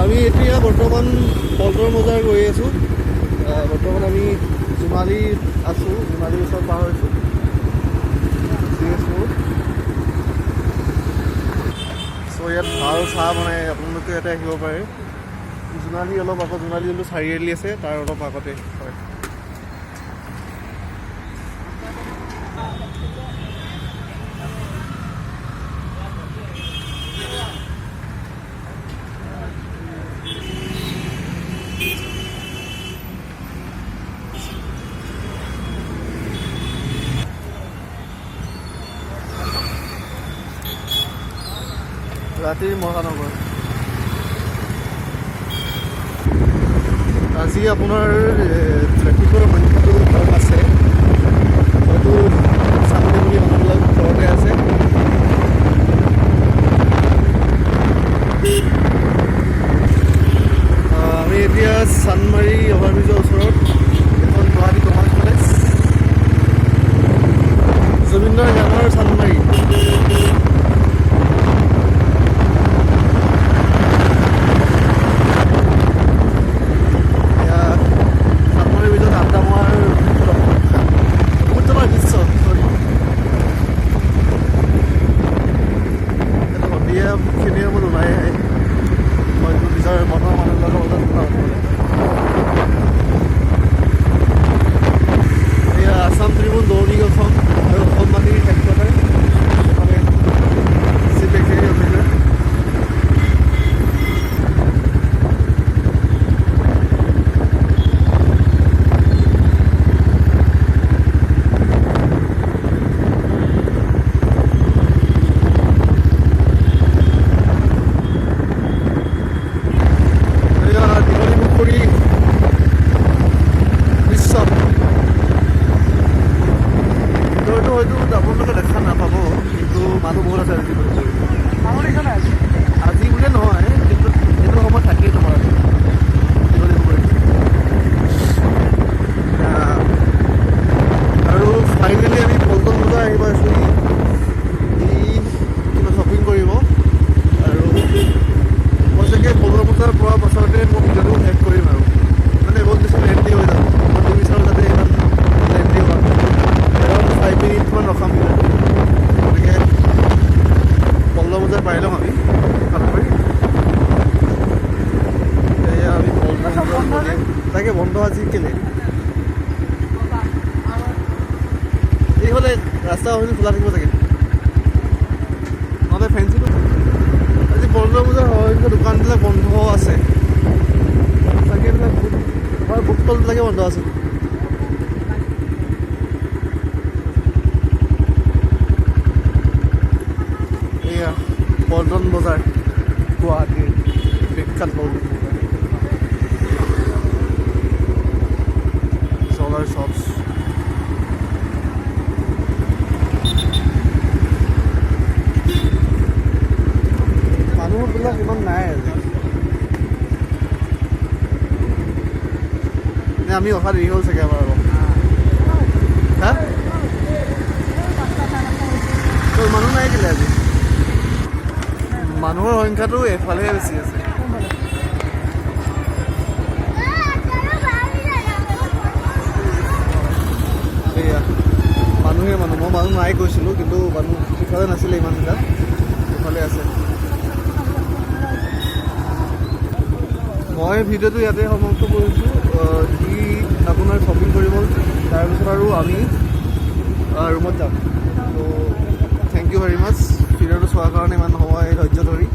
আমি এতিয়া বৰ্তমান পল্টন বজাৰ গৈ আছোঁ। বৰ্তমান আমি জোনালীত আছোঁ, জোনালীৰ ওচৰত পাৰ হৈছোঁ, চি এছ ৰোড। চ' ইয়াত ভাল চাহ বনাই, আপোনালোকে ইয়াতে আহিব পাৰে। জোনালী অলপ আগত, জোনালী যোনটো চাৰিআলি আছে, তাৰ অলপ আগতে হয়। ৰাতিৰ মহানগৰ। আজি আপোনাৰ ট্ৰেফিকৰ সংখ্যাটো কম আছে, হয়তো চাকৰি বুলি মানুহবিলাক ঘৰতে আছে। আমি এতিয়া চানমাৰী অভাৰব্ৰিজৰ ওচৰত। এখন গুৱাহাটী কমাৰ্চ কলেজ, জুবিনদাৰ গানৰ চানমাৰী। এয়া চানমাৰী ব্ৰিজত আড্ডা মৰাৰ মুহূৰ্তৰ দৃশ্য, চৰি। সন্ধিয়াখিনি সময়ত ওলাই আহে, হয়তো নিজৰ মনৰ মানুহবিলাকৰ মাজত কথা পাতিবলৈ। এয়া আছাম ট্ৰিবিউন, দৈনিক অসম আৰু অসমবাণীৰ হেডকোৱাৰ্টাৰ। এইফালে চিফ এক্সিকিউটিভ অফিচাৰ। এয়া দীঘলী পুখুৰী দৃশ্য। ভিতৰতো হয়তো আপোনালোকে দেখা নাপাব, কিন্তু মানুহ বহুত আছে আজি দীঘলী পুখুৰীত। আজি বুলিয়ে নহয়, কিন্তু এইটো সময়ত থাকেই তোমাৰ দীঘলী পুখুৰীত। আৰু ফাইনেলি আমি পল্টন বজাৰ আহি পাইছোঁ। ই কিবা শ্বপিং কৰিব আৰু মই চাগে পল্টন বজাৰ পোৱাৰ পাছতে মই ভিডিঅ'টো শেষ কৰিম আৰু মানে বহুত বেছি লেন্দি হৈ যাব। মই নিবিচাৰোঁ যাতে ইমান লেন্দি হয়। এৰাউণ্ড 5 মিনিটমান ৰখাম ভিডিঅ'টো। গতিকে পল্টন বজাৰ পাই ল'ম আমি ভালকৈ। এয়া আমি পল্টন বজাৰ গ'লে তাকে বন্ধ আজি কেলে? এইফালে ৰাস্তা হয়তো খোলা থাকিব চাগে, নহ'লে ফেঞ্চিটো। আজি পল্টন বজাৰ সংখ্য দোকানবিলাক বন্ধ আছে চাগে। এইবিলাক বুক, হয়, বুক ষ্টলবিলাকে বন্ধ আছে। এয়া পল্টন বজাৰ, গুৱাহাটীৰ বিখ্যাত পল্টন বজাৰ, চলাৰ শ্বপছ। মানুহবিলাক ইমান নাই আজি নে আমি অহা দেৰি হ'ল চাগে আমাৰ অলপ। হা, তো মানুহ নাই কেলে আজি? মানুহৰ সংখ্যাটো এফালেহে বেছি আছে। এয়া মানুহে মানুহ। মই মানুহ নাই কৈছিলোঁ, কিন্তু মানুহ সিফালে নাছিলে ইমান এটা, ইফালে আছে। মই ভিডিঅ'টো ইয়াতে সমাপ্ত কৰিছোঁ। সি আপোনাৰ শ্বপিং কৰিব, তাৰপিছত আৰু আমি ৰুমত যাম। ত' thank you very much ভিডিঅ'টো চোৱাৰ কাৰণে, ইমান সময় ধৈৰ্য ধৰি।